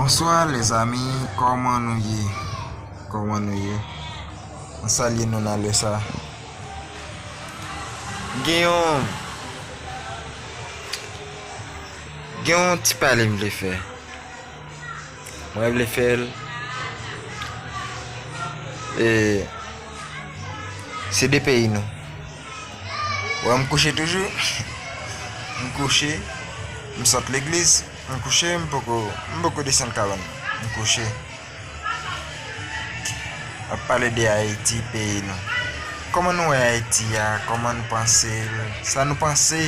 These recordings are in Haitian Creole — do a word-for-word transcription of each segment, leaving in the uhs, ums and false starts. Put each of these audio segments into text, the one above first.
Bonswa lèzami, kòman nou ye? Kòman nou ye? Mwen salye nou nan lè sa. Gen yon Gen yon ti pale m vle fè. Mwen vle fè l. E, se de peyi nou. Wè, m kouche toujou. M kouche. M sot legliz. M kouche, m poko, m poko desann kabann. M kouche. Ap pale de Ayiti, peyi nou. Kòman nou wè Ayiti a? Kòman nou panse l? Sa nou panse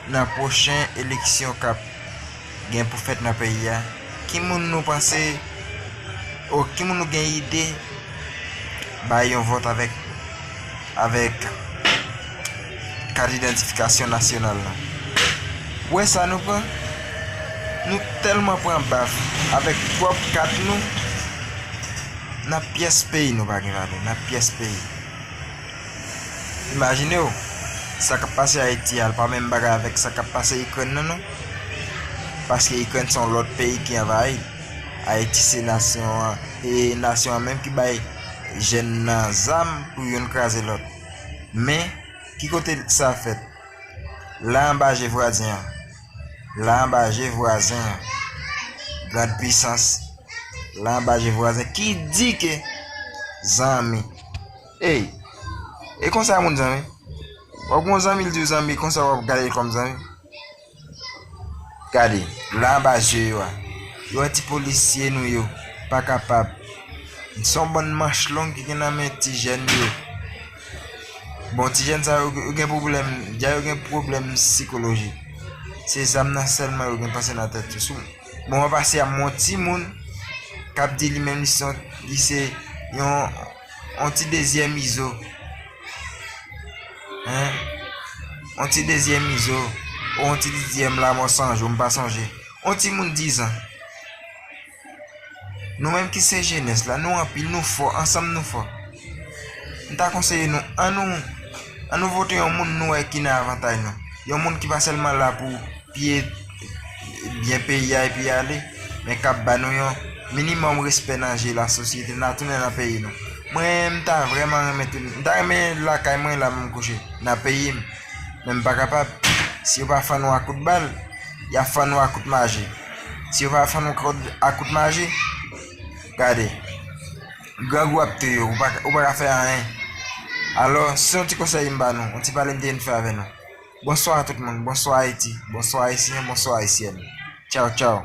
nan pwochen eleksyon k ap gen pou fèt nan peyi a? Ki moun nou panse, o, ki moun nou gen ide bay yon vòt avèk, avèk kat idantifikasyon nasyonal la? Ou wè sa nou pran? Nou tèlman pran baf avèk pwòp kat nou, nan pyès peyi nou pa gen valè, nan pyès peyi. Imajine w, sa k ap pase Ayiti a, l pa menm bagay avèk sa k ap pase Ikrèn nan, non. Paske Ikrèn se yon lòt peyi ki anvayi l. Ayiti se nasyon an, e nasyon an menm ki bay jèn nan zam pou youn kraze lòt. Men, ki kote sa fèt? La anba je vwazen an. La anba je vwazen an. Grande puissance. La anba je vwazen. Ki di ke zanmi. Ey, e konsa moun zanmi? W ap gen yon zanmi, l di w zanmi, konsa w ap gade l kòm zanmi? Gade, la anba je yo a. Yo wè ti polisye nou yo pa kapab. Se yon bann manch long ki gen nan men ti jèn yo. Bon, ti jèn sa yo, yo gen pwoblèm, dja yo gen pwoblèm sikolojik. Se zam nan sèlman yo gen panse nan tèt yo. Sou moman pase a, m wè yon timoun k ap di li menm li se yon, li se yon, yon ti dezyèm Izo. Hein? Yon ti dezyèm Izo, ou yon ti dezyèm Lamò Sanjou, m pa sonje. Yon timoun diz an. Nou menm ki se jenès la, nou anpil, nou fò, ansanm nou fò. M ta konseye nou, ann nou, ann nou vote yon moun nou wè ki nan avantay nou. Yon moun ki pa sèlman la pou piye byen peyi a epi ale, men k ap ba nou yon minimòm respè nan je lasosyete, n a tounen nan peyi nou. Mwen, m ta vrèman renmen tounen, m ta renmen lakay mwen la m kouche, nan peyi m. Men m pa kapab. Si yo pa fann ou ak kout bal, y ap fann ou ak kout maje. Si yo pa fann ou kout, ak kout maje, gade, grangou ap touye w, ou pa, ou pa ka fè anyen. Alò, se yon ti konsèy m ba nou, yon ti pale m te vin fè avè nou. Bonswa tout moun, bonswa Ayiti, bonswa Ayisyen, bonswa Ayisyèn. Tchaw, tchaw.